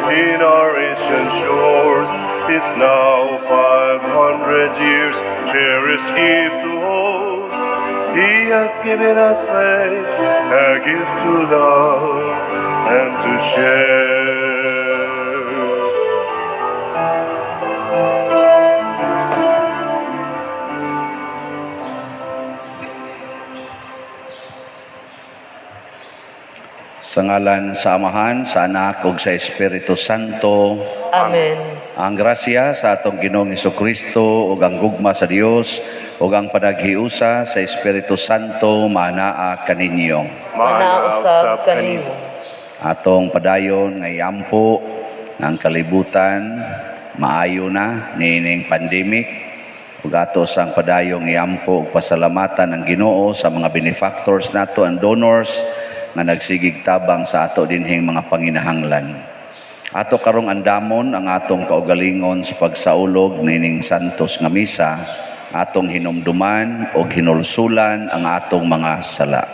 In our ancient shores is now 500 years, cherished gift to hold. He has given us faith, a gift to love and to share. Sa ngalan sa Amahan, sa Anak ug sa Espiritu Santo. Amen. Ang grasya sa atong Ginoong Kristo ug ang gugma sa Dios ug ang panaghiusa sa Espiritu Santo maanaa kaninyo. Manausab kanimo. Atong padayon nga iampo ang kalibutan maayo na niining pandemic ug ato sang padayong iampo ug pasalamatan ang Ginoo sa mga benefactors nato and donors nga nagsigig tabang sa ato dinhing mga panginahanglan. Ato karong andamon ang atong kaugalingon sa pagsaulog niining santos nga misa, atong hinumduman ug hinulsulan ang atong mga sala.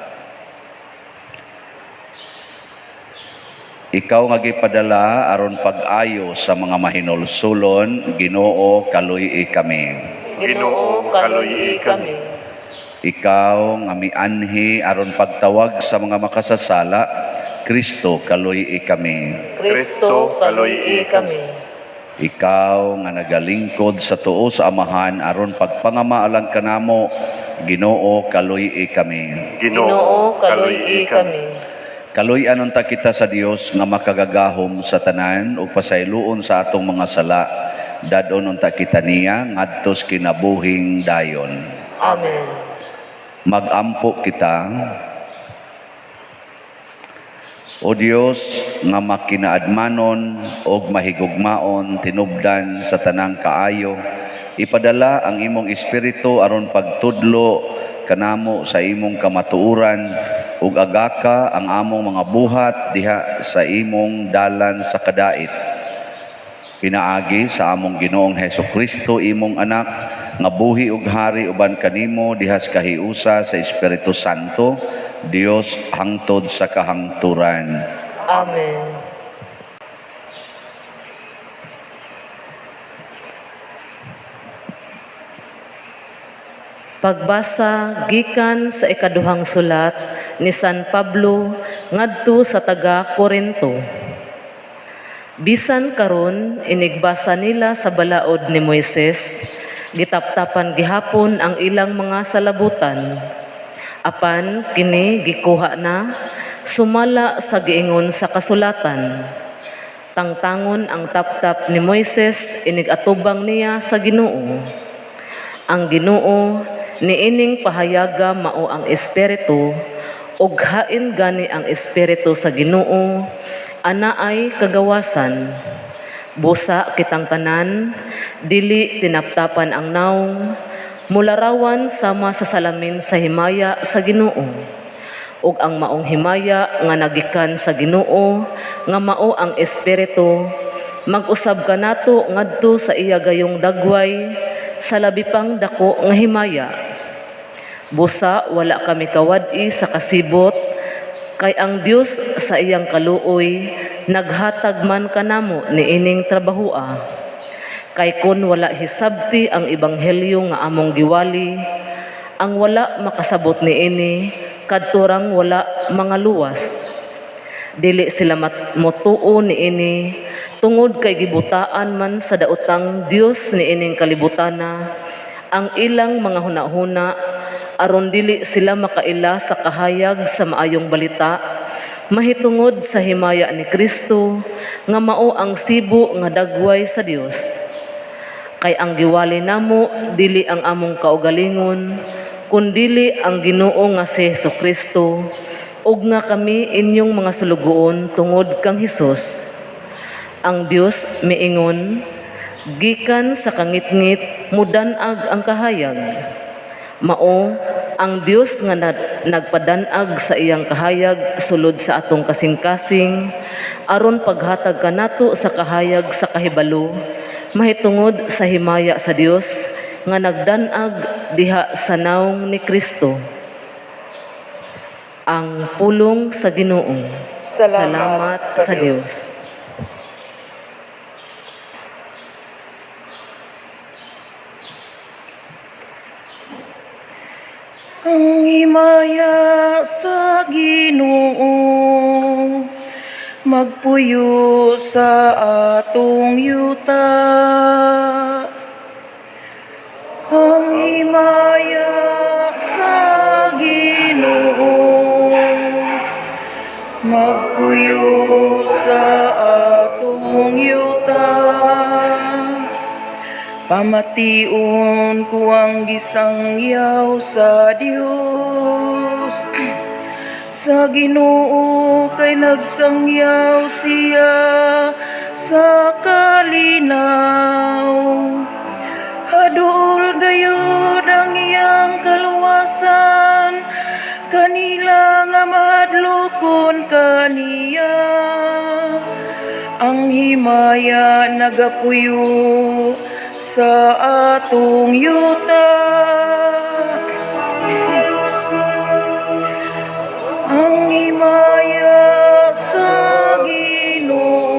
Ikaw nga gipadala aron pag-ayo sa mga mahinulsulon, Ginoo, kaluy-i kami. Ginoo, kaluy-i kami. Ikaw nga mianhi aron pagtawag sa mga makasasala, Kristo, kaluy-i kami. Kristo, kaluy-i kami. Ikaw nga nagalingkod sa tuo sa Amahan aron pagpangamaalang kanamo, Ginoo, kaluy-i kami. Ginoo, kaluy-i kami. Kaluy-an unta kita sa Dios nga makagagahom sa tanan ug pasayloon sa atong mga sala. Dad-on unta kita niya ngadtos kinabuhing dayon. Amen. Magampo kita. O Dios nga makinaadmanon ug mahigugmaon tinubdan sa tanang kaayo, ipadala ang imong espiritu aron pagtudlo kanamo sa imong kamatuoran ug agaka ang among mga buhat diha sa imong dalan sa kadait. Pinaagi sa among Ginoong Hesus Kristo, imong anak, nga buhi ug hari uban kanimo dihas kahiusa sa Espiritu Santo, Dios hangtod sa kahangturan. Amen. Pagbasa gikan sa ikaduhang sulat ni San Pablo ngadto sa taga Korinto. Bisan karon inigbasa nila sa balaod ni Moises, gitaptapan gihapon ang ilang mga salabutan. Apan kini gikuha na sumala sa giingon sa kasulatan. Tangtangon ang taptap ni Moises inig-atubang niya sa Ginoo. Ang Ginoo niining pahayaga mao ang espiritu ug hain gani ang espiritu sa Ginoo anaay kagawasan. Busa kitang tanan dili tinaptapan ang nawong mularawan sama sa salamin sa himaya sa Ginoo. Ug ang maong himaya nga nagikan sa Ginoo nga mao ang espiritu mag-usab kanato ngadto sa iya gayong dagway sa labi pang dako nga himaya. Busa wala kami kawad-i sa kasibot kay ang Dios sa iyang kaluoy naghatag man kanamo niining trabahoa. Kay kon wala hisabti ang ebanghelyo nga among giwali, ang wala makasabot niini kadturang wala mga luwas. Dili sila motuo niini tungod kay gibutaan man sa daotang Dios niining kalibutana ang ilang mga hunahuna aron dili sila makaila sa kahayag sa maayong balita mahitungod sa himaya ni Kristo nga mao ang sibo nga dagway sa Dios. Kay ang giwali namo dili ang among kaugalingon kundili ang Ginoo nga si Hesukristo ug nga kami inyong mga sulugoon tungod kang Hesus. Ang Dios miingon, gikan sa kangitngit mudan-ag ang kahayag. Mao ang Dios nga nagpadan-ag sa iyang kahayag sulod sa atong kasing-kasing aron paghatag kanato sa kahayag sa kahibalo mahitungod sa himaya sa Dios nga nagdan-ag diha sa nawong ni Kristo. Ang pulong sa Ginoo. Salamat sa Dios. Ang himaya sa Ginoo magpuyo sa atong yuta. Ang himaya sa Ginoo magpuyo sa atong yuta. Pamation ko ang gisangyaw sa Dios, sa Ginoo, kay nagsangyaw siya sa kalinaw. Haduol gayud ang iyang kaluwasan kanila nga mahadlokon kaniya. Ang himaya nagapuyo sa atong yuta. Ang himaya sa Ginoo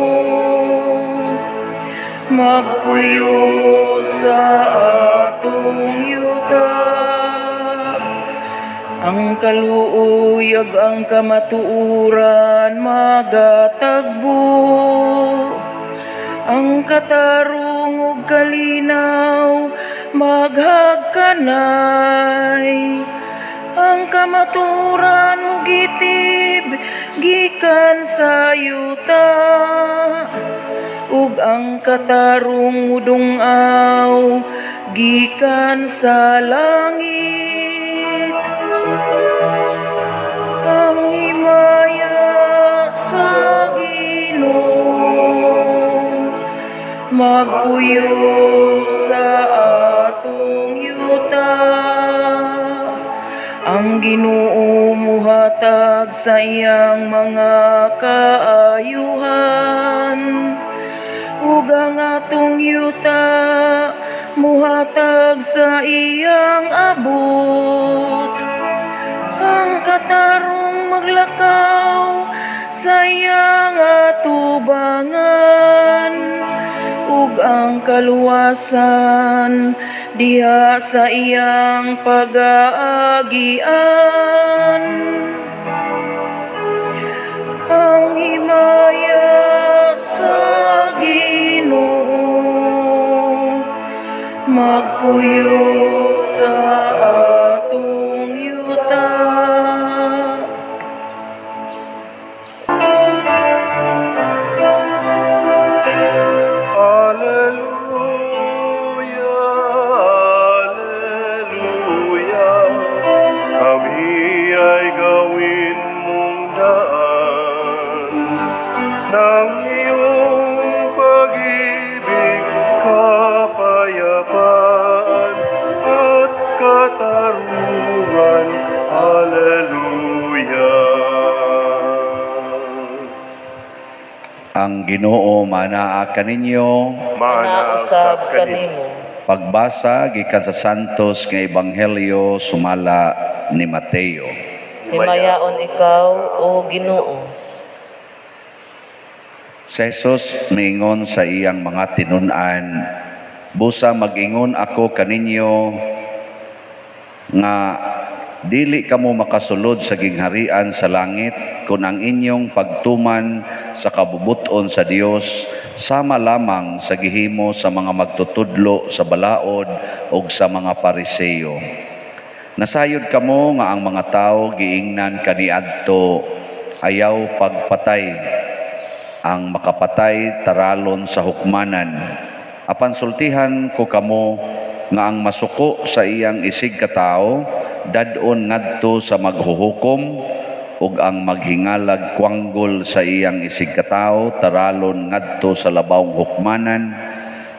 magpuyo sa atong yuta. Ang kaluoy ug ang kamatuoran magatagbo. Ang katarong ug kalinaw maghagkanay. Ang kamatuoran mogitib gikan sa yuta ug ang katarong mudung-aw gikan sa langit. Ang himaya sa Ginoo magpuyo sa atong yuta. Ang Ginoo muhatag sa iyang mga kaayuhan ug ang atong yuta muhatag sa iyang abot. Ang katarong maglakaw sa iyang atubangan ug ang kaluwasan diha sa iyang pagaagian. Ang himaya sa Ginoo magpuyo sa atong yuta. Alleluia, Alleluia, kami ay gawin mong daan ng iyong pag-ibig, kapayapaan at katarungan. Alleluia. Ang Ginoo manaa kaninyo. Manausab kanimo. Pagbasa gikan sa Santos nga Ebanghelyo sumala ni Mateo. Himayaon ikaw, o Ginoo. Si Jesus miingon sa iyang mga tinun-an, "Busa mag-ingon ako kaninyo nga dili kamo makasulod sa gingharian sa langit kung ang inyong pagtuman sa kabubut-on sa Dios sama lamang sa gihimo sa mga magtutudlo sa balaod ug sa mga Pariseo. Nasayod kamo nga ang mga tawo giingnan kaniadto, 'Ayaw pagpatay. Ang makapatay taralon sa hukmanan. Apan sultihan ko kamo nga ang masuko sa iyang isig katawo dad-on ngadto sa maghuhukom, ug ang maghingalag kwanggol sa iyang isig katawo taralon ngadto sa labawng hukmanan,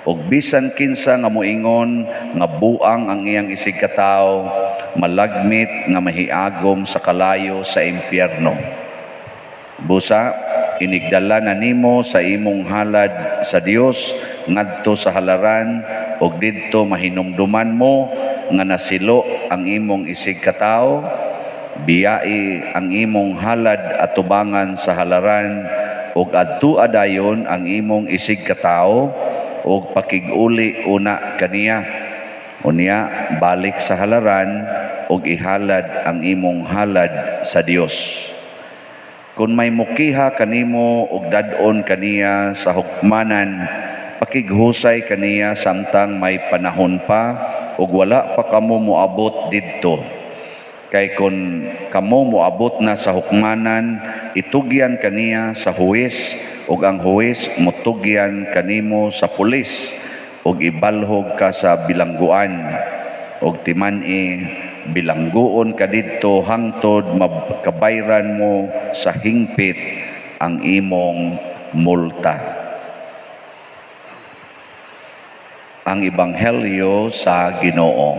ug bisan kinsa nga moingon nga buang ang iyang isig katawo malagmit nga mahiagom sa kalayo sa impyerno. Busa inigdala na nimo sa imong halad sa Dios ngadto sa halaran ug didto mahinumduman mo nga nasilo ang imong isig katawo, biyai ang imong halad atubangan sa halaran ug adtua dayon ang imong isig katawo ug pakig-uli una kaniya. Unya balik sa halaran. ug ihalad ang imong halad sa Dios. Kung may mukiha kanimo ug dad-on kaniya sa hukmanan, pakighusay kaniya samtang may panahon pa ug wala pa kamo moabot didto. Kay kun kamo moabot na sa hukmanan, itugyan kaniya sa huwes ug ang huwes motugyan kanimo sa pulis ug ibalhog ka sa bilangguan. Og timan-i bilangguon ka didto hangtod makabayran mo sa hingpit ang imong multa. Ang Ebanghelyo sa Ginoo.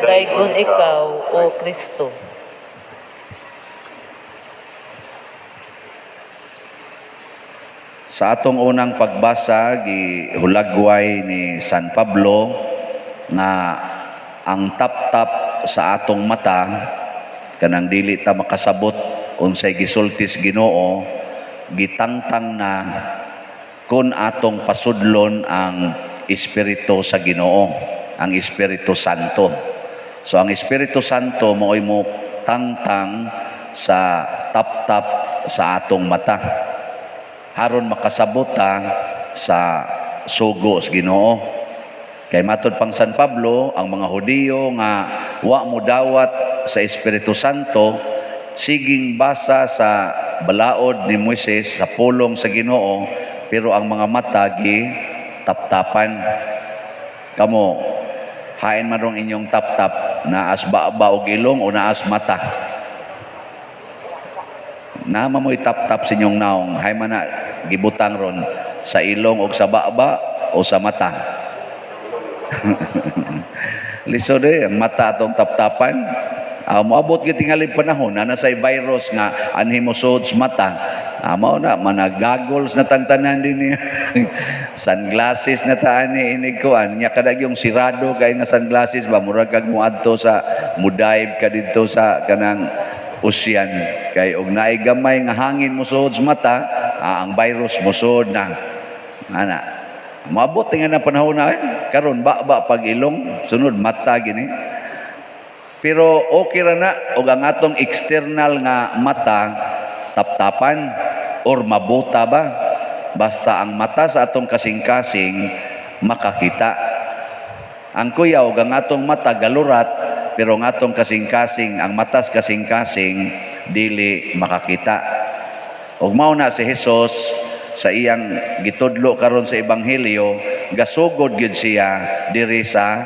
Daygon ikaw, O Kristo. Sa atong unang pagbasa, gihulagway ni San Pablo nga ang taptap sa atong mata kanang dili ta makasabot unsay gisultis Ginoo, gitangtang na kun atong pasudlon ang Espiritu sa Ginoo, ang Espiritu Santo. So ang Espiritu Santo mao'y mo tangtang sa taptap sa atong mata aron makasabot ta sa sugo sa Ginoo. Kay matod pang San Pablo, ang mga Hudiyo nga wa mo dawat sa Espiritu Santo, siging basa sa balaod ni Moises sa pulong sa Ginoo, pero ang mga mata gi taptapan. Kamo, hain man rong inyong taptap, naas ba og ilong o naas mata? Nama mo'y tap-tap sa inyong naong, hay man na gibutang ron sa ilong og sa baba o sa mata. Lisod ang mata atong taptapan. Moabot gyud tingali panahon na nasay virus nga anhi mo sud sa mata. Mao na managagols na tangtanan din niya. Sunglasses na taan ni inig kuan nya kadag yung sirado kay nga sunglasses ba murag kag moadto sa mudive ka didto sa kanang ocean kay og naay gamay nga hangin mosuod sa mata, ang virus mosuod na. Ana. Moabot nga na panahon na karon ba pag ilong sunod mata gini. Pero okay ra na og ang atong external nga mata taptapan or mabuta ba, basta ang mata sa atong kasing-kasing makakita. Ang kuyaw ang atong mata galurat, pero ang atong kasing-kasing, ang matas kasing-kasing dili makakita. Og mao na si Hesus sa iyang gitudlo karon sa ebanghelyo, gasugod gyud siya diri sa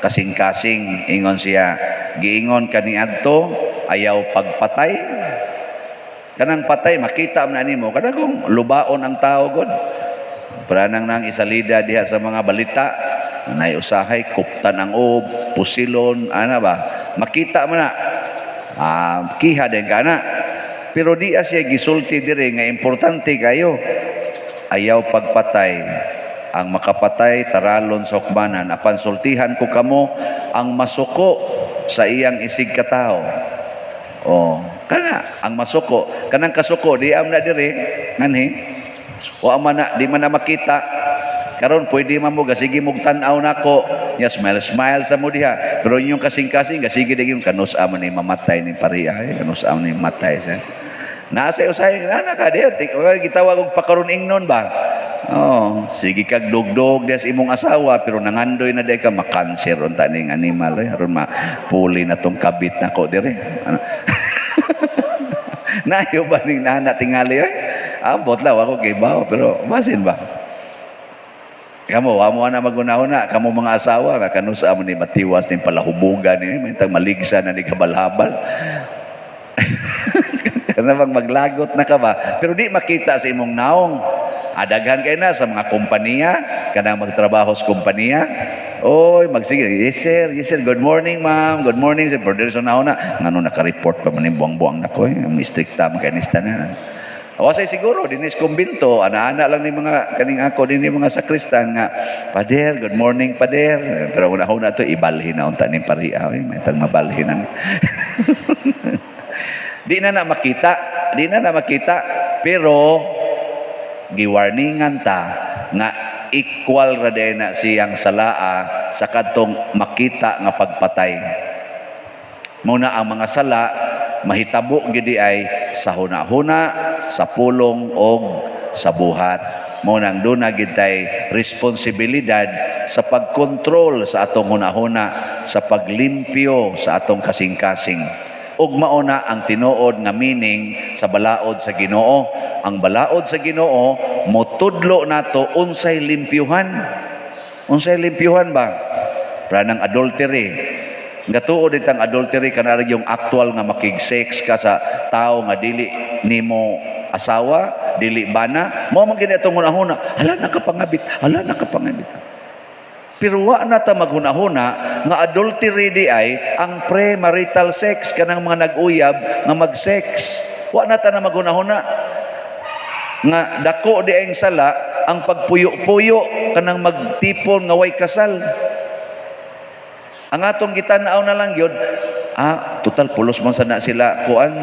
kasing-kasing. Ingon siya, giingon kaniadto ayaw pagpatay. Kanang patay makita man nimo kanang kung lubaon ang tao god. Pranang nang isalida diha sa mga balita, nay usahay kuptan ang ob, pusilon, ana ba? Makita man na. Kiha din ka na. Pero di siya gisulti diri nga importante kayo. Ayaw pagpatay. Ang makapatay taralon sa hukmanan. Apan sultihan ko kamo ang masuko sa iyang isig katao. Oh, kana ang masuko, kanang kasuko di am na diri nganhi. Wa man na di man na makita. Karon pwede man mo gasige mog tan-aw nako, nya smile smile sa mo diha. Pero inyong kasing-kasing gasige di yung kanus man ni mamatay ni pariya, kanus man ni matay siya. Nasa usahay na ka di gitawag og pakaron ingnon ba? Oh, sige kag dugdog des imong asawa pero nangandoy na day ka makanser unta ning animal aron mapuli na tong kabit nako dire. Ano? Nayo ba ning nana tingali oy? Ambot la wa ko kibaw pero basin ba? Kamo wa mo na magunahuna kamo mga asawa nga kanusa mo ni matiwas ning palahubugan ni mintang maligsa na ni kabalhabal. Kana bang maglagot na ka ba? Pero di makita sa imong naong. Adaghan kay na sa mga kompanya, kanang magtrabaho sa kompanya. Oy, magsige, yes sir, good morning ma'am, good morning sir. Pero sa nauna, ngano naka-report pa man ning buang-buang nako eh, ang istrikta man kay nista na. Wasay siguro dinis kumbinto, ana-ana lang ni mga kaning ako dinhi mga sakristan nga, Pader, good morning Pader. Pero una-una to ibalhin na unta ning pariha, oy, may tang mabalhin na. Di na na makita, di na na makita, pero giwarningan ta nga equal ra day na siyang salaa sa kadtong makita nga pagpatay. Mao na ang mga sala mahitabo gid ay sa hunahuna, sa pulong og sa buhat. Mao nang duna gid tay responsibilidad sa pagkontrol sa atong hunahuna, sa paglimpyo sa atong kasing-kasing. Ug mao na ang tinuod nga meaning sa balaod sa Ginoo. Ang balaod sa Ginoo motudlo nato unsay limpyuhan. Unsay limpyuhan ba? Pranang adultery. Gatuo ditang adultery kanara yung actual nga makig-sex ka sa tao nga dili nimo asawa, dili bana, mao man gini atong hunahuna, hala, nakapangabit, hala, nakapangabit. Pero wa na ta maghunahuna nga adultery di ay ang premarital sex, kanang mga nag-uyab nga mag-sex. Wa na ta na maghunahuna nga dako di ang sala ang pagpuyo-puyo, kanang magtipon nga way kasal. Ang atong gitan-aw na lang yun, ah, total pulos man sana sila kuan,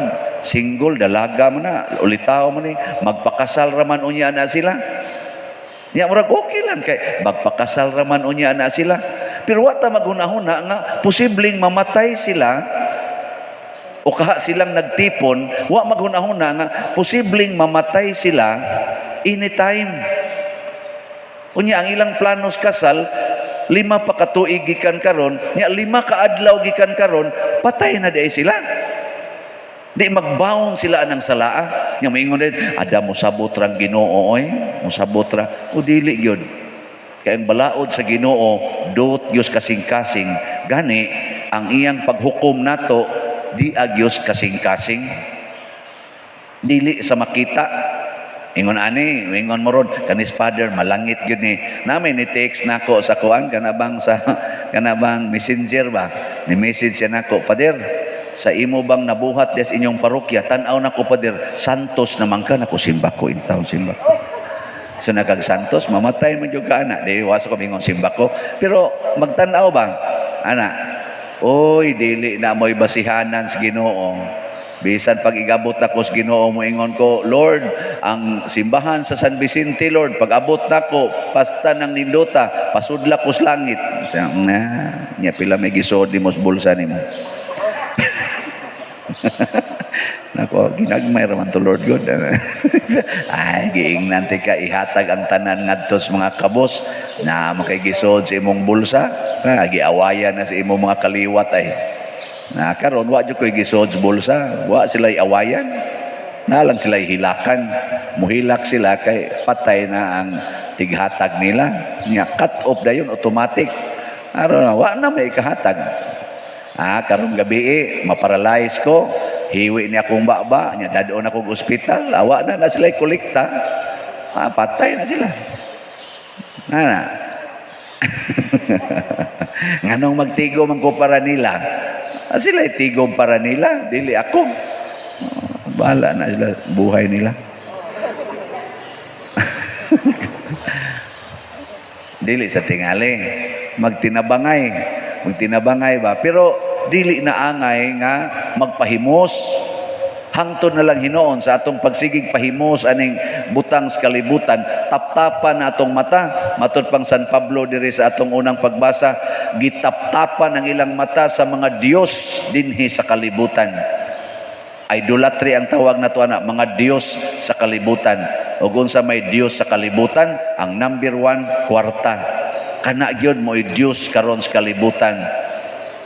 single, dalaga man na, ulitaw man ni, magpakasal raman unya na sila. Nya murag okay lang kay magpakasal raman unya na sila. Pero wa ta maghunahuna nga posibleng mamatay sila o kaha silang nagtipon, wa maghunahuna nga posibleng mamatay sila anytime. Unya ang ilang planos kasal, 5 pa ka tuig gikan karon, nya 5 ka adlaw gikan karon, patay na diay sila. Di magbaon sila anang salaa. Nya moingon din, ada mosabot rang Ginoo oy, mosabot ra. O dili gyud. Kay ang balaod sa Ginoo dot Dios kasing-kasing. Gani ang iyang paghukom nato di agyos kasing-kasing. Dili sa makita. Ingon ani, ingon mo ron, kanis father malangit gyud ni. Namin ni text nako sa kuan kanabang sa kanabang Messenger ba. Ni message siya nako, "Father, sa imo bang nabuhat des inyong parokya, tan-aw nako, Father, santos naman ka nako, simba ko in town, simba ko." So nagag santos, mamatay man jud ka ana. Di waso ko mingon simba ko. Pero magtan-aw ba? Ana. Oy, dili na mo'y basihanan sa Ginoo. Bisan pag igabot nako sa Ginoo, moingon ko, "Lord, ang simbahan sa San Vicente, Lord, pag abot nako, pasta ng nindota, pasudla ko sa langit." Siya, na, nya pila may gisod mo sa bulsa nimo. Nako, ginagmay raman to Lord God. Ay, giingnan ti ka ihatag ang tanan ngadto sa mga kabos na makay gisod sa imong bulsa, na giawayan na sa imong mga kaliwat ay. Na karon wa jud ko'y gisod sa bulsa, wa sila awayan. Na lang sila hilakan. Muhilak sila kay patay na ang tighatag nila. Nya cut off dayon automatic. Aron na wa na may kahatag. Ah, karong gabi eh, maparalyze ko, hiwi ni akong baba, nya dadon akong ospital, awa na na sila kolekta. Ah, patay na sila. Ana. Nganong magtigo man ko para nila? Ah, sila tigom para nila, dili ako. Ah, bahala na sila buhay nila. Dili sa tingali, magtinabangay, magtinabangay ba? Pero dili na angay nga magpahimos. Hangtod na lang hinoon sa atong pagsigig pahimos aning butang sa kalibutan, taptapan na atong mata. Matud pang San Pablo diri sa atong unang pagbasa, gitaptapan ang ilang mata sa mga Dios dinhi sa kalibutan. Idolatry ang tawag nato ana, mga Dios sa kalibutan. Ug unsa may Dios sa kalibutan? Ang number one, kwarta. Kana gyud mo'y Dios karon sa kalibutan.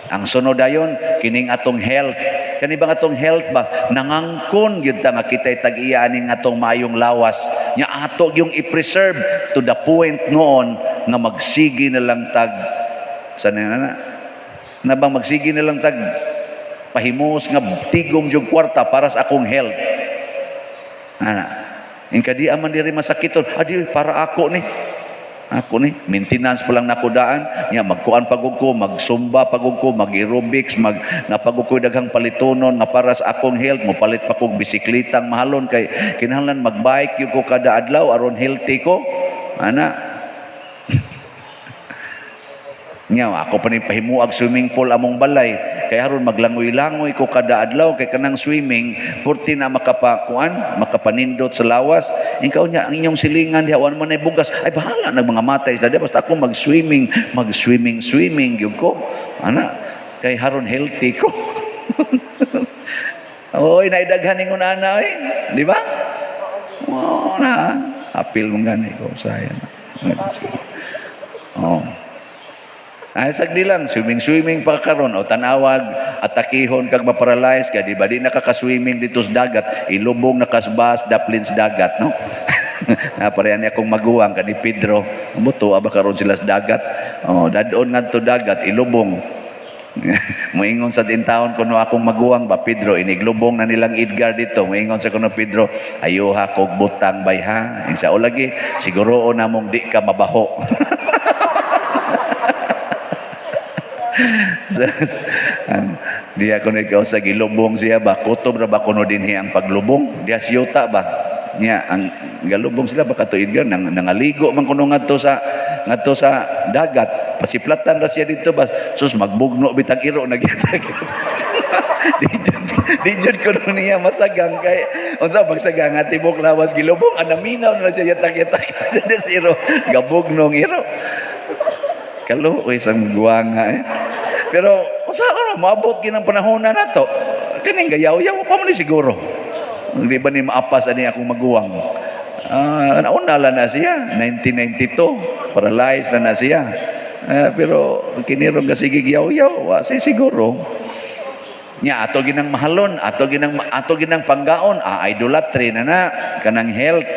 Ang sunod dayon kining atong health. Kani bang atong health ba, nangangkon gyud ta nga kitay tag-iya aning atong maayong lawas. Nya ato yung i-preserve to the point noon nga magsigi na lang tag sa na na na bang magsigi na lang tag pahimos nga tigom jud kwarta para sa akong health. Ana. Ingka di man diri masakiton, adi para ako ni. Ako ni, maintenance pa lang nakudaan, nya magkuan pagug ko, magsumba pagug ko, mag-aerobics, mag napagug ko daghang palitonon nga para sa akong health, mopalit pa kog bisiklitang mahalon kay kinahanglan magbike gyud ko kada adlaw aron healthy ko. Ana. Nya ako pa ni pahimuag swimming pool among balay kay aron maglangoy-langoy ko kada adlaw, kay kanang swimming purti na makapakuan, makapanindot sa lawas. Ikaw nya ang inyong silingan diha wa man nay bugas, ay bahala nag mga matay sila, basta ako mag-swimming, mag-swimming swimming gyud ko ana kay haron healthy ko. Oy, naidaghan ingon ana oy, di ba? Oo na. Apil mong gani ko sayang. Oh. Ay, sagdi lang, swimming-swimming pa karon o tanawag, atakihon kag maparalyze ka, di ba? Di nakaka-swimming dito sa dagat, ilubong nakasbas, daplin sa dagat, no? Naparehan niya akong maguwang kani Pedro, muto aba karon sila sa dagat. Oh, dadon ngadto dagat, ilubong. Moingon sa taon kuno akong maguwang ba, Pedro, iniglubong na nilang Edgar dito. Moingon sa kuno Pedro, ayuha kog butang bay ha. Insa o lagi, siguro na mong di ka mabaho. Diya kuno ikaw sa gilubong siya ba, kutob ra ba kuno dinhi ang paglubong? Diya siyuta ba? Nya ang galubong sila ba kato Edgar nang nangaligo man kuno ngadto sa dagat, pasiplatan ra siya dito ba, sus, magbugno bitag iro nagyatag. Di jud kuno niya masagang kay unsa magsagang nga tibok lawas gilubong, anaminaw na siya yatag-yatag sa iro, gabugnong iro. Kaluoy sang guwanga eh. Pero unsa ka maabot ginang panahon na nato? Kaning gayaw-yaw pa man ni siguro. Di ba ni maapas ani akong maguwang? Ah, nauna lang na siya, 1992, paralyzed na na siya. Ah, pero kinirong ka sige yaw-yaw, wa si siguro. Nya ato ginang mahalon, ato ginang panggaon, ah, idolatry na na kanang health.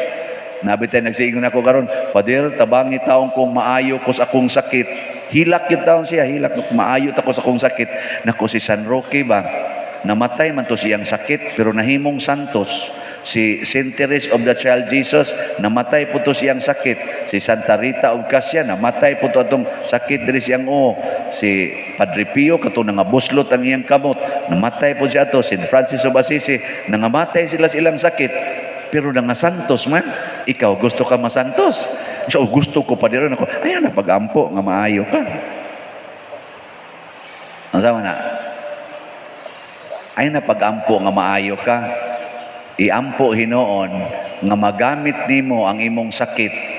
Nabitay nagsiingon ako karon, "Pader, tabangi taong kong maayo ko sa akong sakit." Hilak gyud taon siya, hilak maayo ta ko sa akong sakit. Nako, si San Roque ba? Namatay man to siyang sakit pero nahimong santos. Si Saint Therese of the Child Jesus, namatay po to siyang sakit. Si Santa Rita of Cascia, namatay po to atong sakit diri siyang o. Si Padre Pio, kato nangabuslot ang iyang kamot, namatay po siya ato. Saint Francis of Assisi, nangamatay sila sa ilang sakit. Pero nangasantos man, ikaw gusto ka masantos. So gusto ko pa din ako. Ayaw na pag-ampo nga maayo ka. Ang sama na. Ay na pag-ampo nga maayo ka. Iampo hinuon nga magamit nimo ang imong sakit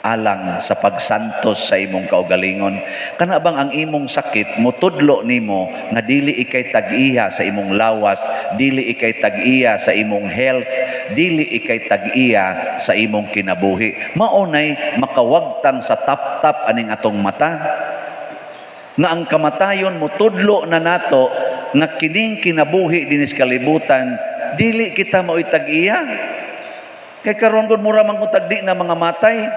alang sa pagsantos sa imong kaugalingon. Kana bang ang imong sakit mutudlo nimo nga dili ikay tag-iya sa imong lawas, dili ikay tag-iya sa imong health, dili ikay tag-iya sa imong kinabuhi. Maunay makawagtang sa tap-tap aning atong mata nga ang kamatayon mutudlo na nato nga kining kinabuhi dinis kalibutan dili kita mao'y tag-iya. Kay karon gud mura man kung tagdi na mga matay.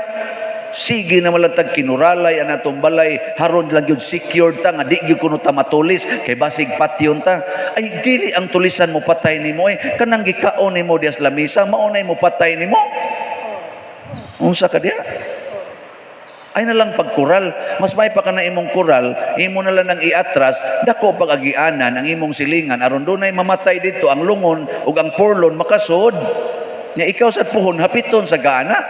Sige na malang tag kinuralay ang atong balay, haron lang gyud secured ta nga di gyud kuno ta matulis kay basig patyon ta. Ay, dili ang tulisan mo patay nimo eh, kanang gikaon nimo dias lamisa mao nay mo patay nimo. Unsa ka diha? Ay na lang pagkural. Mas may pa ka na imong kural, imo na lang ang iatras, dako pag agianan ang imong silingan, aron dunay mamatay dito, ang lungon ug ang porlon makasud. Nya ikaw sa puhon, hapiton sa gana.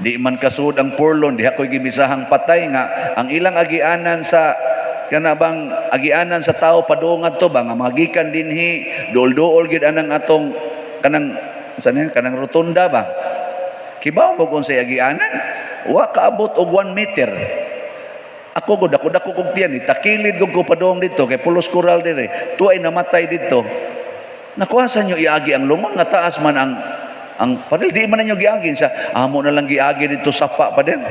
Di man kasud ang porlon, diha ko'y gimisahang patay nga ang ilang agianan sa kana bang agianan sa tao padung ngadto ba nga magikan dinhi, duol-duol gid anang atong kanang sa niya, kanang rotunda ba. Kibaw mo kung sa agianan, wa kaabot og 1 meter. Ako gud, ako dako kog tiyan, itakilid gud ko padung dito kay pulos koral dire. Tuay namatay dito. Nakuha sa nyo iagi ang lungon nga taas man ang paril, di man ninyo giagi sa amo na lang giagi dito, sapa pa din.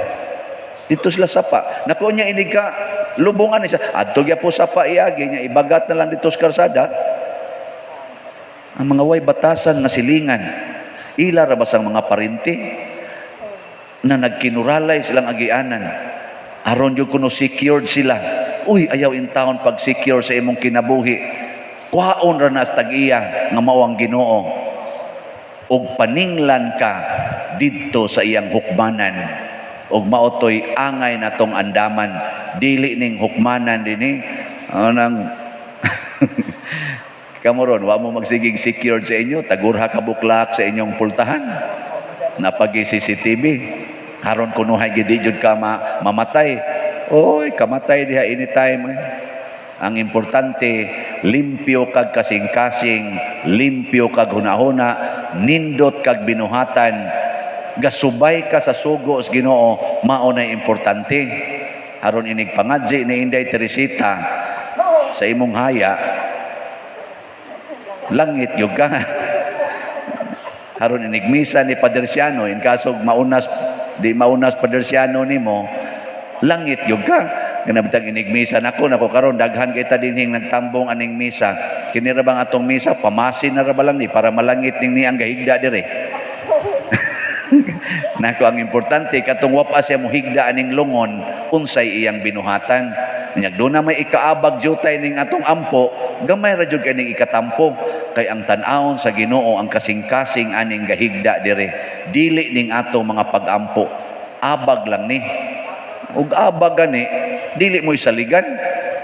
Dito sila sapa. Nakuha niya inig ka lubungan siya. Adto gyud po sapa iagi niya, ibagat na lang dito sa karsada. Ang mga way batasan nga silingan. Ila ra basang mga parinti na nagkinuralay silang agianan. Aron jud kuno secured sila. Uy, ayaw in town pag secure sa imong kinabuhi. Kuhaon ra na sa tag-iya nga mao ang Ginoo. Ug paninglan ka didto sa iyang hukmanan. Ug mao to'y angay natong andaman. Dili ning hukmanan dinhi. Anang kamo ron, wa mo magsigig secured sa inyo, tagurha ka buklak sa inyong pultahan. Napagi CCTV. Haron kunuhay gid di jud ka mamatay. Oy, kamatay diha anytime. Eh. Ang importante, limpyo kag kasing-kasing, limpyo kag hunahuna, nindot kag binuhatan, gasubay ka sa sugo sa Ginoo, mao na importante. Aron inig pangadzi ni Inday Teresita, sa imong haya, langit gyud ka. Aron inigmisa ni Padersiano, in kaso maunas, di maunas Padersiano nimo, langit gyud ka. Kana bitang inigmisa nako nako karon daghan kita dinhing nagtambong aning misa. Kini ra bang atong misa pamasin na ra ba lang ni para malangit ning ni ang gahigda dire. Nako, ang importante katong wa pa siya mohigda aning lungon, unsay iyang binuhatan. Nya doon na may ikaabag jutay ning atong ampo, gamay ra jud kay ning ikatampo, kay ang tan-awon sa Ginoo ang kasing-kasing aning gahigda dire. Dili ning atong mga pagampo. Abag lang ni. Ug abag gani, dili mo isaligan.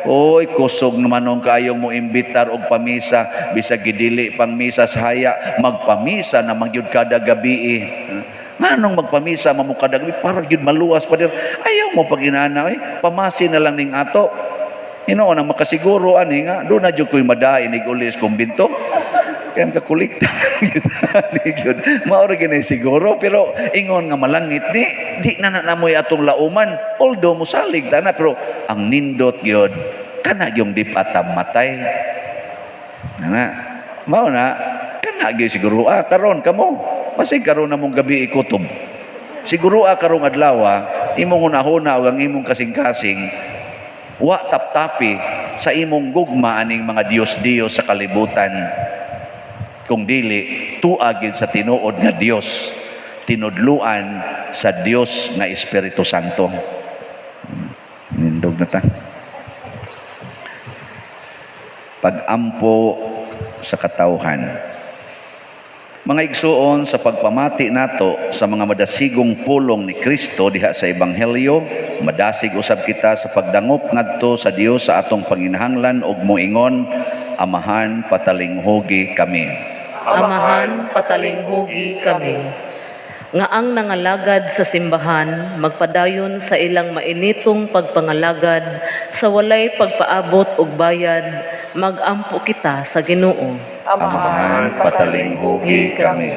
Oy, kusog naman nung kayong mo imbitar og pamisa, bisag gidili pang misa sa haya, magpamisa na magyud kada gabi eh. Nganong magpamisa man mo kada gabi para gyud maluwas pa dir. Ayaw mo pag inana eh, pamasi na lang ning ato. Hinoon ang makasiguro ani nga do na jud ko'y madain ig uli sa kumbinto. Kaya makakulikta gyud. Mao ra gyud siguro, pero ingon nga malangit ni di na na namoy atong lauman, although musalig ta na, pero ang nindot gyud kana yung di patamatay. Na mao na kana gyud siguro karon kamo basig karon namong gabi ikutob. Siguro karong adlaw imong hunahuna ug ang imong kasing-kasing wa taptapi sa imong gugma aning mga Diyos-Diyos sa kalibutan. Kung dili, tuagin sa tinuod nga Dios, tinudluan sa Dios nga Espiritu Santo. Nindog na ta. Pag-ampo sa katawhan. Mga igsuon, sa pagpamati nato sa mga madasigong pulong ni Kristo diha sa Ebanghelyo, madasig usab kita sa pagdangop ngadto sa Dios sa atong panginahanglan og moingon, "Amahan, patalinghugi kami." Amahan, patalinghugi kami. Nga ang nangalagad sa simbahan magpadayon sa ilang mainitong pagpangalagad sa walay pagpaabot og bayad, magampo kita sa Ginoo. Amahan, patalinghugi kami.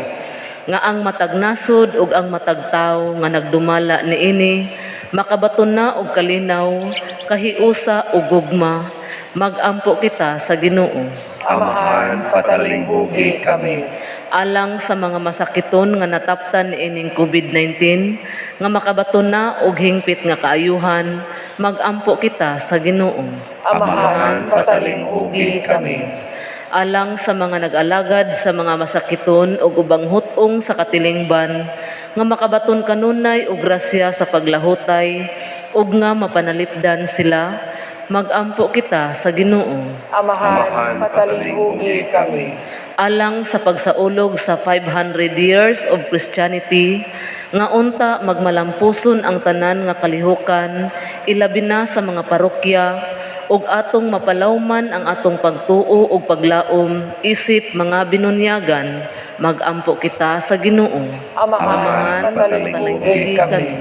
Nga ang matag nasod ug ang matag tawo nga nagdumala niini makabaton na og kalinaw, kahiusa ug gugma, magampo kita sa Ginoo. Amahan, patalinghugi kami. Alang sa mga masakiton nga nataptan niining COVID-19 nga makabaton na og hingpit nga kaayuhan, magampo kita sa Ginoo. Amahan, patalinghugi kami. Alang sa mga nag-alagad sa mga masakiton ug ubang hut-ong sa katilingban nga makabaton kanunay og grasya sa paglahutay ug nga mapanalipdan sila, magampo kita sa Ginoo. Amahan, patalinghugi kami. Alang sa pagsaulog sa 500 years of Christianity nga unta magmalampuson ang tanan nga kalihukan, ilabi na sa mga parokya, ug atong mapalawman ang atong pagtuo ug paglaom isip mga binunyagan, magampo kita sa Ginoo. Amahan, patalinghugi kami.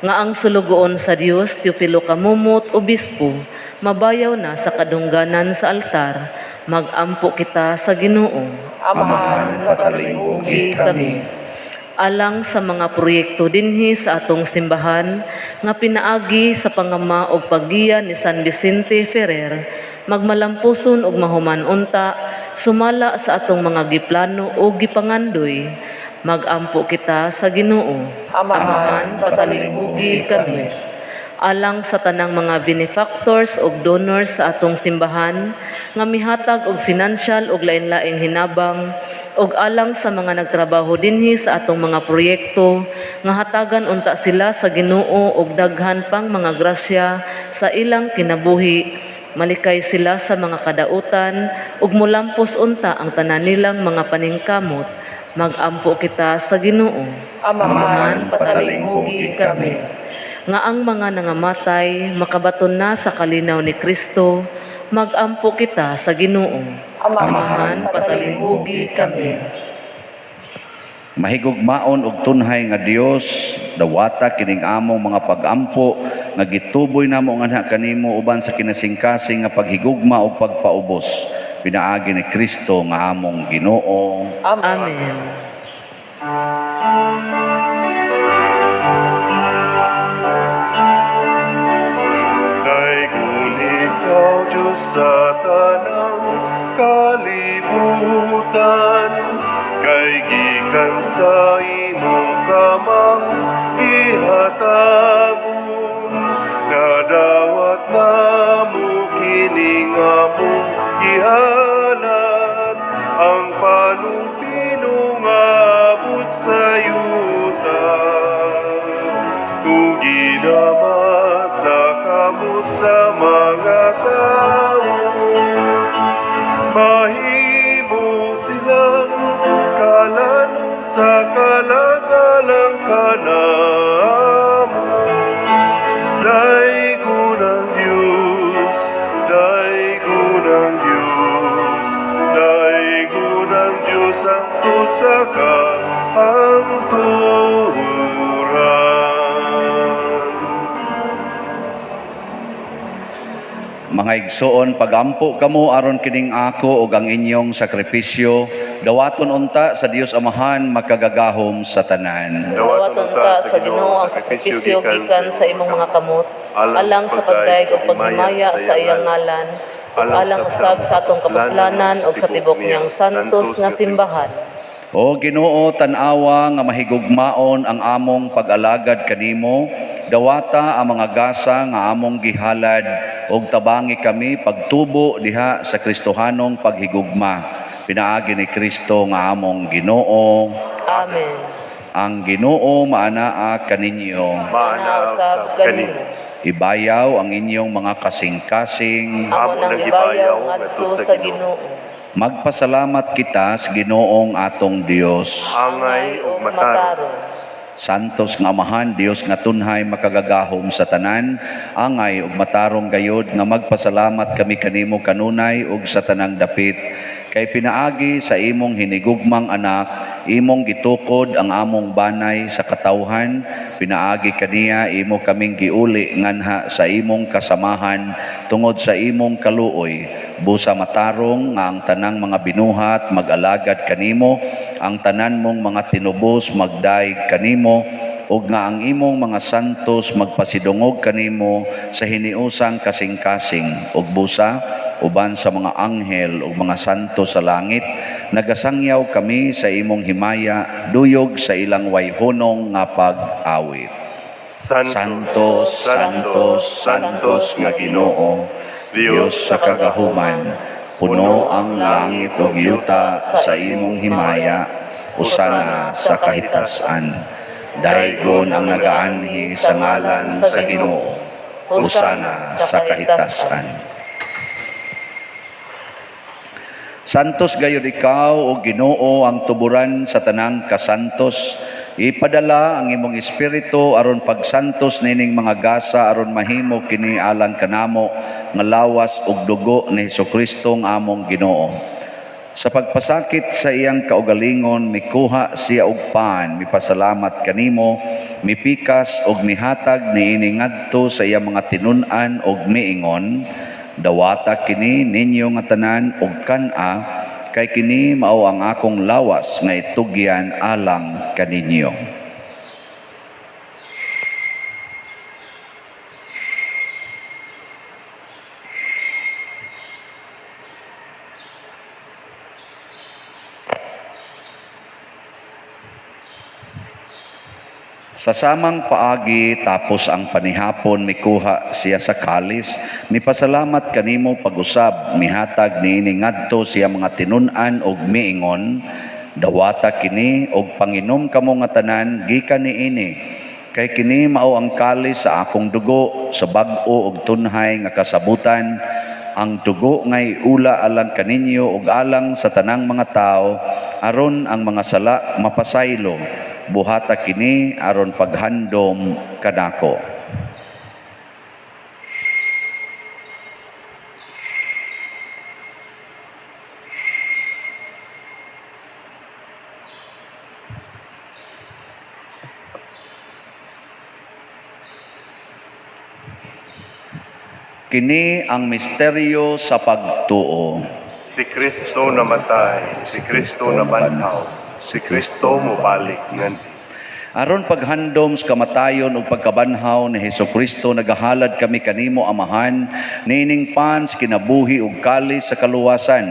Nga ang sulugoon sa Dios Teofilo Camomot, obispo, mabayaw na sa kadungganan sa altar, magampo kita sa Ginoo. Amahan, patalinghugi kami. Alang sa mga proyekto dinhi sa atong simbahan nga pinaagi sa pangama og paggiya ni San Vicente Ferrer, magmalampuson og mahuman unta sumala sa atong mga giplano o gipangandoy, magampo kita sa Ginoo. Amahan, patalinghugi kami. Alang sa tanang mga benefactors ug donors sa atong simbahan nga mihatag og financial ug lain-laing hinabang, ug alang sa mga nagtrabaho dinhi sa atong mga proyekto nga hatagan unta sila sa Ginoo og daghan pang mga grasya sa ilang kinabuhi, malikay sila sa mga kadautan ug mulampos unta ang tanan nilang mga paningkamot, magampo kita sa Ginoo. Amahan, patalinghugi kami. Nga ang mga nangamatay makabaton na sa kalinaw ni Kristo, magampo kita sa Ginoo. Amahan, patalinghugi kami. Mahigugmaon og tunhay nga Dios, dawata kining among mga pagampo nga gituboy namo nganha kanimo uban sa kinasingkasing nga paghigugma ug pagpaubos pinaagi ni Kristo nga among Ginoo. Amen. Kay kung ikaw, Diyos, Sa tanang kalibutan, kay gikan sa imong kamang gihatagon, nadawat namo kining among gihalad, ang panungpinong abot sa yuta. Tugidama sa kamot sa mga tao, mahimo silang kalanon sa kalagalang kanamo. Daygon ang Diyos, daygon ang Diyos, daygon ang Diyos hangtod sa kahangturan. Mga igsoon, pagampo kamo aron kining ako ug ang inyong sakripisyo, dawaton unta sa Dios Amahan makagagahom sa tanan. Dawaton unta sa Ginoo ang sakripisyo gikan sa imong mga kamot, alang sa pagdayeg ug paghimaya sa iyang ngalan, ug alang usab sa atong kapuslanan ug sa tibok niyang santos nga simbahan. O Ginoo, tan-awa nga mahigugmaon ang among pag-alagad kanimo, dawata ang mga gasa nga among gihalad ug tabangi kami pagtubo diha sa Kristohanong paghigugma. Pinaagi ni Kristo nga among Ginoo. Amen. Ang Ginoo maanaa kaninyo. Maana usab usab kanimo. Ibayaw ang inyong mga kasing-kasing. Amo nang ibayaw ngadto sa Ginoo. Magpasalamat kita sa Ginoong atong Dios. Angay ug matarong. Santos nga Amahan, Dios nga tunhay makagagahom sa tanan, angay ug matarong gayod nga magpasalamat kami kanimo kanunay ug sa tanang dapit. Kay pinaagi sa imong hinigugmang anak, imong gitukod ang among banay sa katawhan, pinaagi kaniya imo kaming giuli nganha sa imong kasamahan tungod sa imong kaluoy. Busa matarong nga ang tanang mga binuhat mag-alagad kanimo, ang tanan mong mga tinubos magdayeg kanimo, ug nga ang imong mga santos magpasidungog kanimo sa hiniusang kasing-kasing, ug busa uban sa mga anghel ug mga santo sa langit nagasangyaw kami sa imong himaya duyog sa ilang wayhunong nga pag-awit. Santo, Santos, Santos, Santos nga Ginoo, Dios sa kagahuman, puno ang langit ug yuta sa imong himaya, usana sa kahitasan. Daygon ang nagaanhi sa ngalan sa Ginoo, usana sa kahitasan. Santos gayud ikaw o Ginoo ang tuburan sa tanang kasantos. Ipadala ang imong espiritu aron pagsantos nining mga gasa aron mahimo kini alang kanamo nga lawas ug dugo ni Hesukristo nga among Ginoo. Sa pagpasakit sa iyang kaugalingon, mikuha siya og pan, mipasalamat kanimo, mipikas og mihatag niini ngadto sa iyang mga tinun-an og miingon, dawata kini ninyo nga tanan og kan-a, kay kini mao ang akong lawas nga itugyan alang kaninyo. Sa samang paagi tapos ang panihapon, mikuha siya sa kalis, mipasalamat kanimo pag-usab, mihatag niini ngadto siya mga tinun-an og miingon, dawata kini og panginom kamo nga tanan gikan niini, kay kini mao ang kalis sa akong dugo sa bag-o og tunhay nga kasabutan, ang dugo ngay ula alang kaninyo ug alang sa tanang mga tao aron ang mga sala mapasaylo. Buhata kini aron paghandom kanako. Kini ang misteryo sa pagtuo. Si Kristo namatay, si Kristo nabanhaw, si Kristo mobalik nganhi. Aron paghandom sa kamatayon ug pagkabanhaw ni Hesukristo, nagahalad kami kanimo, Amahan, niining pan sa kinabuhi ug kalis sa kaluwasan.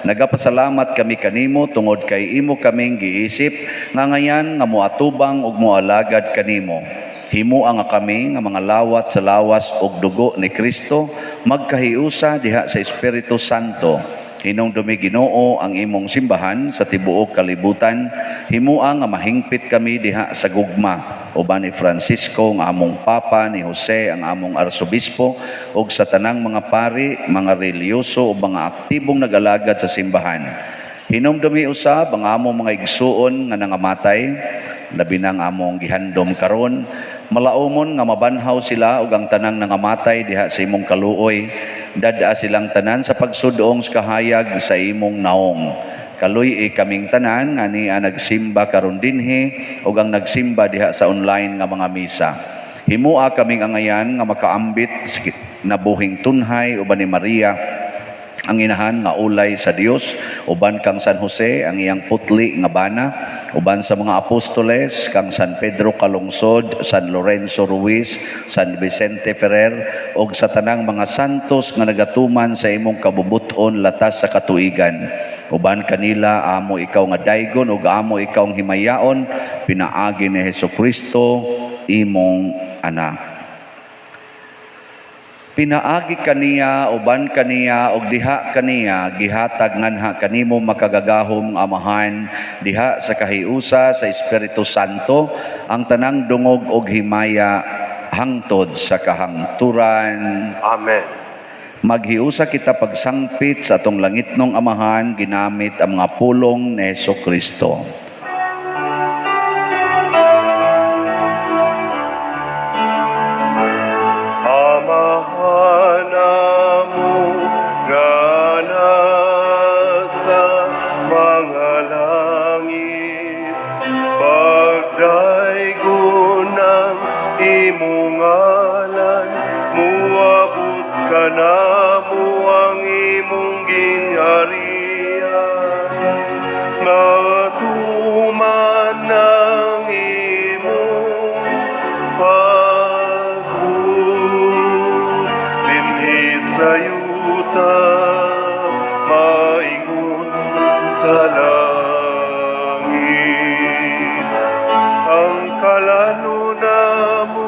Nagapasalamat kami kanimo tungod kay imo kaming giisip nga ngayan nga moatubang ug moalagad kanimo. Himoa nga kami nga mga lawat sa lawas ug dugo ni Kristo magkahiusa diha sa Espiritu Santo. Hinumdumi, Ginoo, ang imong simbahan sa tibuok kalibutan. Himoa nga mahingpit kami diha sa gugma uban ni Francisco nga among Papa, ni Jose ang among Arsobispo, ug sa tanang mga pari, mga relihiyoso ug mga aktibong nagalagad sa simbahan. Hinumdumi usab ang among mga igsuon nga nangamatay, labi na ang among gihandom karon. Malaumon nga mabanhaw sila ug ang tanang nangamatay diha sa imong kaluoy. Dad-a silang tanan sa pagsudong sa kahayag sa imong naong. Kaluy-i kaming tanan nga nia nagsimba karon dinhi ug ang nagsimba diha sa online nga mga misa. Himoa kaming angayan nga makaambit sa kinabuhing tunhay uban ni Maria, ang inahan nga ulay sa Dios, uban kang San Jose, ang iyang putli nga bana, uban sa mga apostoles, kang San Pedro Calungsod, San Lorenzo Ruiz, San Vicente Ferrer, ug sa tanang mga santos nga nagatuman sa imong kabubut-on latas sa katuigan. Uban kanila, amo ikaw nga daygon ug amo ikaw ang himayaon pinaagi ni Hesukristo, imong anak. Pinaagi kaniya, uban kaniya, ug diha kaniya, gihatag nganha kanimo, makagagahom nga Amahan, diha sa kahiusa sa Espiritu Santo, ang tanang dungog ug himaya hangtod sa kahangturan. Amen. Maghiusa kita pagsangpit sa atong langitnong Amahan ginamit ang mga pulong ni Hesukristo. Amahan amo nga nasa mga langit, pagdaygon ang imong ngalan, muabot kanamo ang imong gingharian, matuman ang imong pagbuot dinhi sa yuta maingon sa langit. Ang kalanon namo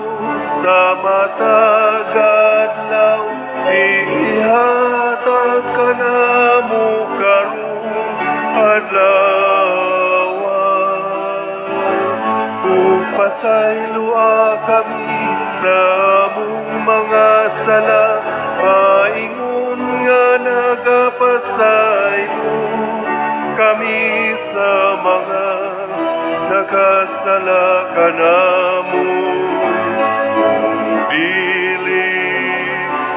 sa matag adlaw ihatag kanamo karong adlaw, ug pasayloa kami sa among mga sala maingon nga nagapasaylo kami sa mga nakasala kanamo. Dili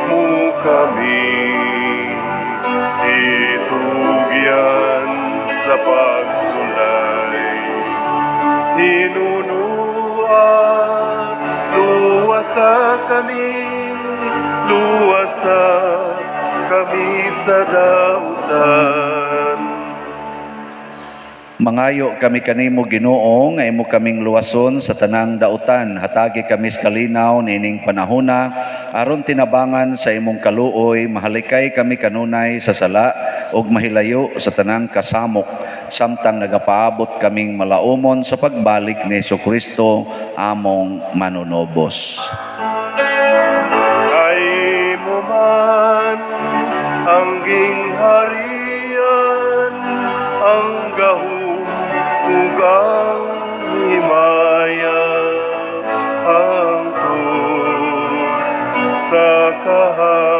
mo kami itugyan sa pagsulay, hinunoa luwasa kami, luwasa kami sa dautan. Mangayo kami kanimo, Ginoo, nga imo kaming luwason sa tanang dautan. Hatagi kami sa kalinaw niining panahona aron tinabangan sa imong kaluoy mahalikay kami kanunay sa sala ug mahilayo sa tanang kasamok samtang nagapaabot kaming malaumon sa pagbalik ni Hesukristo, among manunobos. Kay imo man ang gingharian, ang gahom ug ang himaya hangtod sa kahangturan.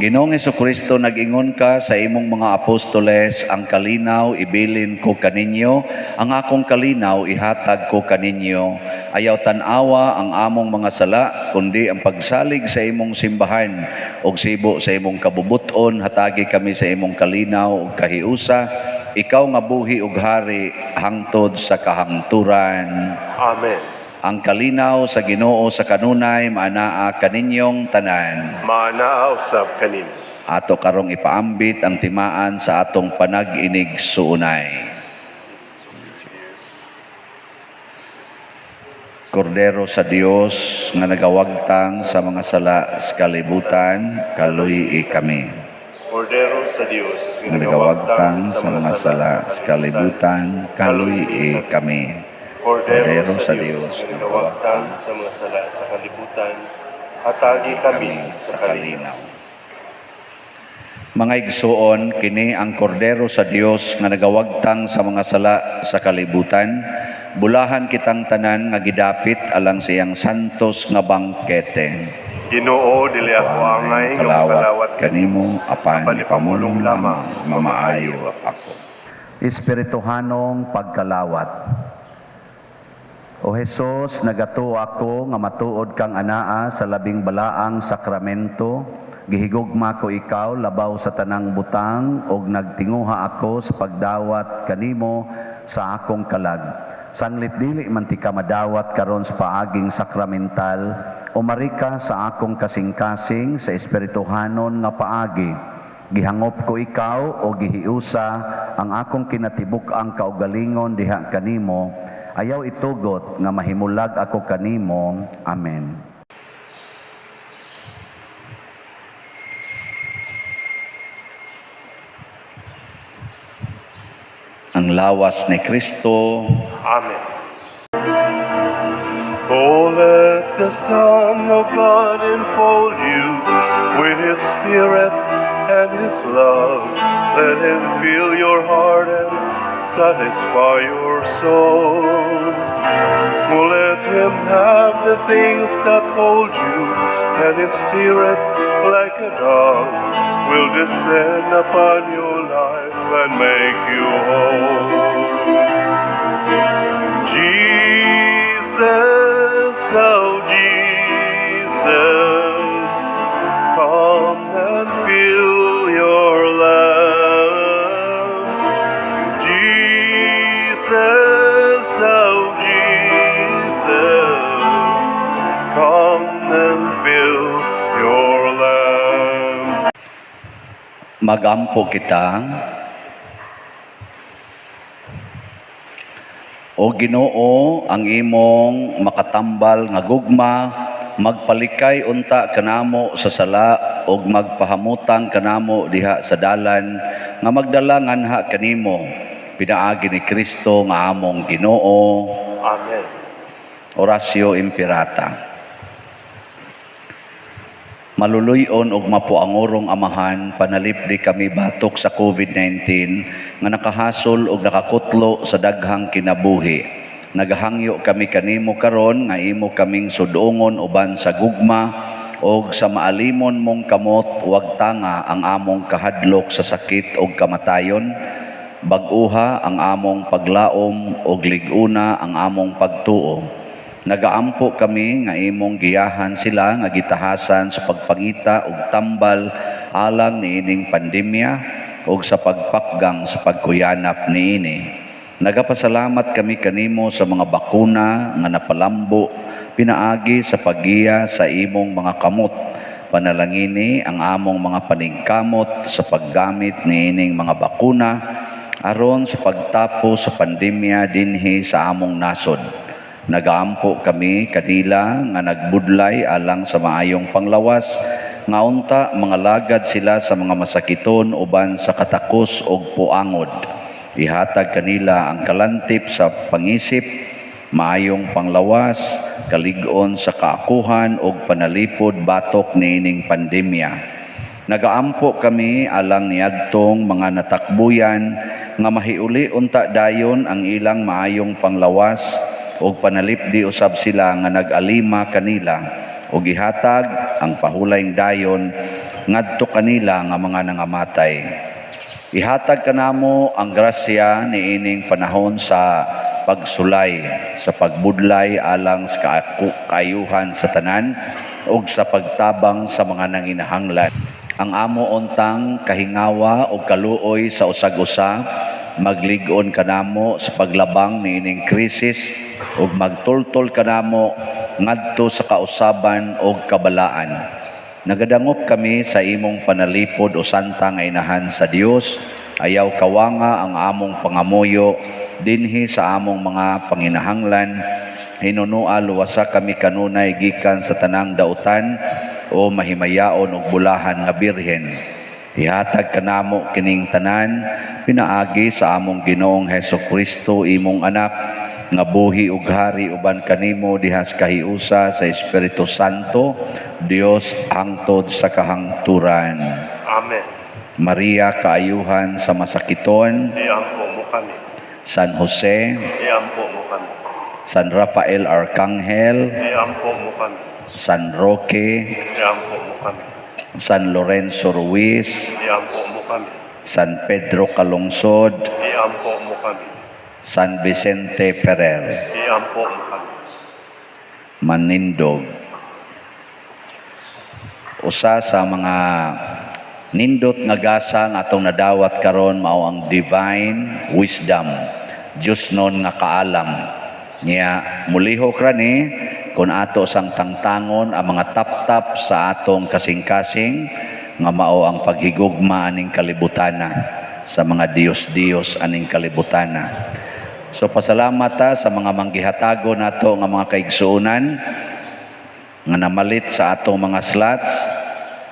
Ginoong Hesukristo, nag-ingon ka sa imong mga apostoles, "Ang kalinaw ibilin ko kaninyo, ang akong kalinaw ihatag ko kaninyo." Ayaw tan-awa ang among mga sala, kundi ang pagsalig sa imong simbahan. Og sibo sa imong kabubuton, hatagi kami sa imong kalinaw ug kahiusa. Ikaw nga buhi ug hari hangtod sa kahangturan. Amen. Ang kalinaw sa Ginoo sa kanunay maanaa kaninyong tanan. Maanaa usab kanimo. Ato karong ipaambit ang timaan sa atong panag-inigsuonay. Kordero sa Dios nga nagawagtang sa mga sala sa kalibutan, kaluy-i kami. Kordero sa Dios Nga nagawagtang sa mga sala sa kalibutan, kaluy-i kami. Kordero sa Dios nga nagawagtang sa mga sala sa kalibutan, hatagi kami sa kalinaw. Mga igsuon, kini ang kordero sa Dios nga nagawagtang sa mga sala sa kalibutan. Bulahan kitang tanan nga gidapit alang sa iyang santos nga bangkete. Ginoo, dili ako angay nga Kalawat makalawat kanimo, apan apan ipamulong ipamulong lamang lamang, mamaayo mamaayo ako. Espirituhanong pagkalawat. O Hesus, nagatuo ako nga matuod kang anaa sa labing balaang sakramento. Gihigugma ko ikaw labaw sa tanang butang ug nagtinguha ako sa pagdawat kanimo sa akong kalag. Sanglit dili man ti ka madawat karon sa paaging sakramental, umari ka sa akong kasing-kasing sa espirituhanon nga paagi. Gihangop ko ikaw o gihiusa ang akong kinatibuk-ang kaugalingon diha kanimo. Ayaw itugot nga mahimulag ako kanimo. Amen. Ang lawas ni Kristo. Amen. Oh, let the Son of God enfold you with His Spirit and His love. Let Him fill your heart and satisfy your soul. Oh, let Him have the things that hold you, and His Spirit, like a dove, will descend upon your life and make you whole. Jesus, oh Jesus, come and fill your lamps. Jesus, oh Jesus, come and fill your lamps. Magampo kita. O Ginoo, ang imong makatambal nga gugma magpalikay unta kanamo sa sala ug magpahamutang kanamo diha sa dalan nga magdala nganha kanimo pinaagi ni Kristo nga among Ginoo. Amen. Oratio Imperata. Maluluy-on ug mapuangorong Amahan, panalipdi kami batok sa COVID-19 nga nakahasol ug nakakutlo sa daghang kinabuhi. Nagahangyo kami kanimo karon nga imo kaming sudongon uban sa gugma og sa maalimon mong kamot, wagtanga ang among kahadlok sa sakit ug kamatayon. Bag-uha ang among paglaom ug lig-una ang among pagtuo. Nagaampo kami nga imong giyahan sila nga gitahasan sa pagpangita og tambal alang niining pandemya ug sa pagpakgang sa pagkuyanap niini. Nagapasalamat kami kanimo sa mga bakuna nga napalambo pinaagi sa paggiya sa imong mga kamot. Panalangini ang among mga paningkamot sa paggamit niining mga bakuna aron sa pagtapos sa pandemya dinhi sa among nasod. Nagaampo kami kanila nga nagbudlay alang sa maayong panglawas, nga unta mga lagad sila sa mga masakiton uban sa katakos og puangod. Ihatag kanila ang kalantip sa pangisip, maayong panglawas, kalig-on sa kaakuhan og panalipod batok niining pandemya. Nagaampo kami alang niadtong mga natakbuyan nga mahiuli unta dayon ang ilang maayong panglawas og panalipdi usab sila nga nag-alima kanila og gihatag ang pahulayng dayon ngadto kanila nga mga nangamatay. Ihatag kanamo ang grasya niining panahon sa pagsulay, sa pagbudlay alang sa kaayuhan sa tanan ug sa pagtabang sa mga nanginahanglan. Ang amo untang kahingawa o kaluoy sa usag-usa, maglig-on kanamo sa paglabang niining krisis ug magtultol kanamo ngadto sa kausaban ug kabalaan. Nagadangop kami sa imong panalipod, o Santa nga Inahan sa Dios. Ayaw kawanga ang among pangamuyo dinhi sa among mga panginahanglan. Hinunua, luwasa kami kanunay gikan sa tanang dautan, o mahimayaon ug bulahan nga Birhen. Ihatag kanamo kining tanan pinaagi sa among Ginoong Heso Kristo, imong anak, nga buhi ug hari uban kanimo dihas kahiusa sa Espiritu Santo, Dios hangtod sa kahangturan. Amen. Maria, kaayuhan sa masakiton, Iampo mo kami. San Jose, Iampo mo kami. San Rafael Arcangel, Iampo mo kami. San Roque, Iampo mo kami. San Lorenzo Ruiz, Iampo mo kami. San Pedro Calungsod, Iampo mo kami. San Vicente Ferrer. Iampo mo kami. Manindog. Usa sa mga nindot nga gasa nga atong nadawat karon mao ang divine wisdom. Diyosnon nga kaalam. Nya mulihok ra ni kung ato sang tangtangon ang mga taptap sa atong kasing-kasing nga mao ang paghigugma aning kalibutana, sa mga diyos-diyos aning kalibutana. So pasalamat ta sa mga manggihatago nato nga mga kaigsuonan nga namalit sa atong mga slots.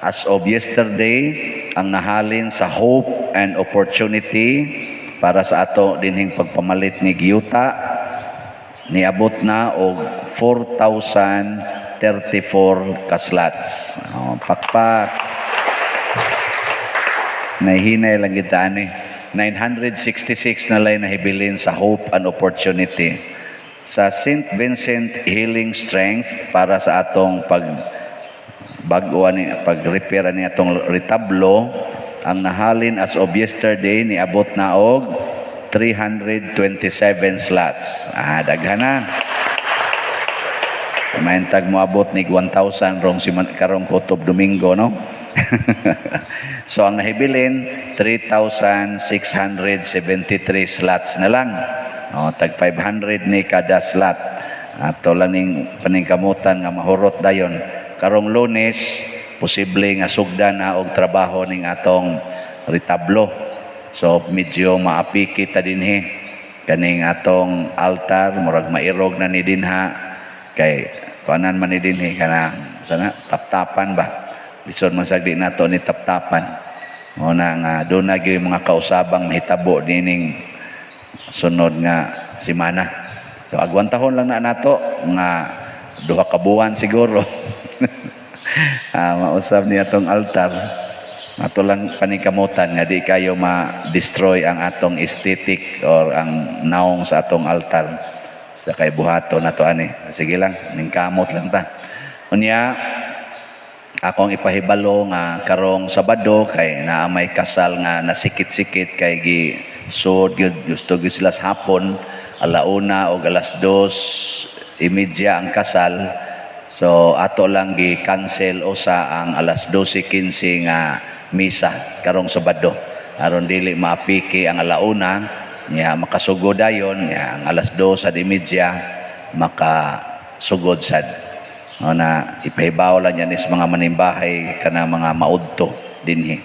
As of yesterday, ang nahalin sa Hope and Opportunity para sa ato dinhing pagpamalit ni Giyuta, niabot na og 4,034 ka slots. Oh, pakpak. Nahinay lang kita ani. 966 na lang nahibilin sa Hope and Opportunity. Sa St. Vincent Healing Strength para sa atong pag bago ani, pag-repair ani atong retablo, ang nahalin as of yesterday niabot na og 327 slots. Ah, daghan na. Mahintag moabot ni 1,000 rong si karong kutob Domingo, no? So ang nahibilin, 3,673 slots na lang. O, tag 500 ni kada slot. Ato lang ning paningkamutan nga mahurot dayon. Karong Lunes, posible nga sugdan na og trabaho ning atong retablo. So medyo maapiki ta dinhi kaning atong altar, murag mairog na ni dinha kay kuanan man ni dinhi, kana sana taptapan ba, lisod man sagdi nato ni taptapan mo na nga doon na gyud mga kausabang mahitabo nining sunod nga semana. So agwantahon lang na nato nga 2 ka buwan siguro, mausab niya atong altar. Ato lang paningkamutan nga di kayo ma-destroy ang atong aesthetic or ang naong sa atong altar sa kay buhato na to ani. Sige lang, ningkamot lang ta. Unya, akong ipahibalo nga karong Sabado kay naa may kasal nga nasikit-sikit kay gi sud gyud, gusto gyud sila sa hapon, alauna o 2:30 ang kasal. So ato lang gi cancel usa ang alas 12:15 nga misa karong Sabado aron dili maapiki ang alauna nya, makasugod dayon nya ang alas 2:30, makasugod sad. O na ipahibaw lang yan is mga manimbahay kana mga maudto dinhi.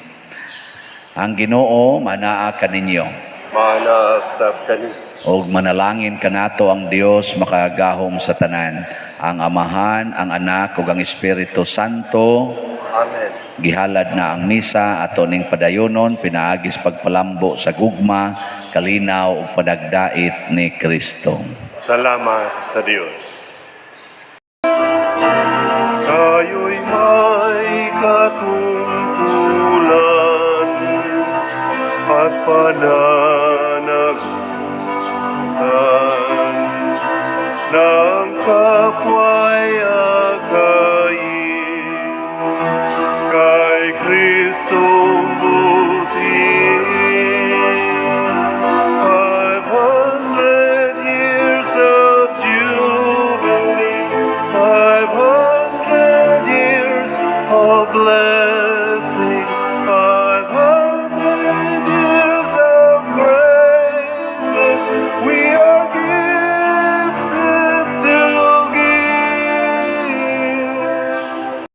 Ang Ginoo manaa kaninyo. Maanaa sab kani. Og manalangin kanato ang Dios makagahom sa tanan, ang Amahan, ang Anak ug ang Espiritu Santo. Amen. Gihalad na ang misa. Ato ning padayonon pinaagis pagpalambo sa gugma, kalinaw ug panagdait ni Kristo. Salamat sa Dios. Tayo'y may katungkulan at pananagutan.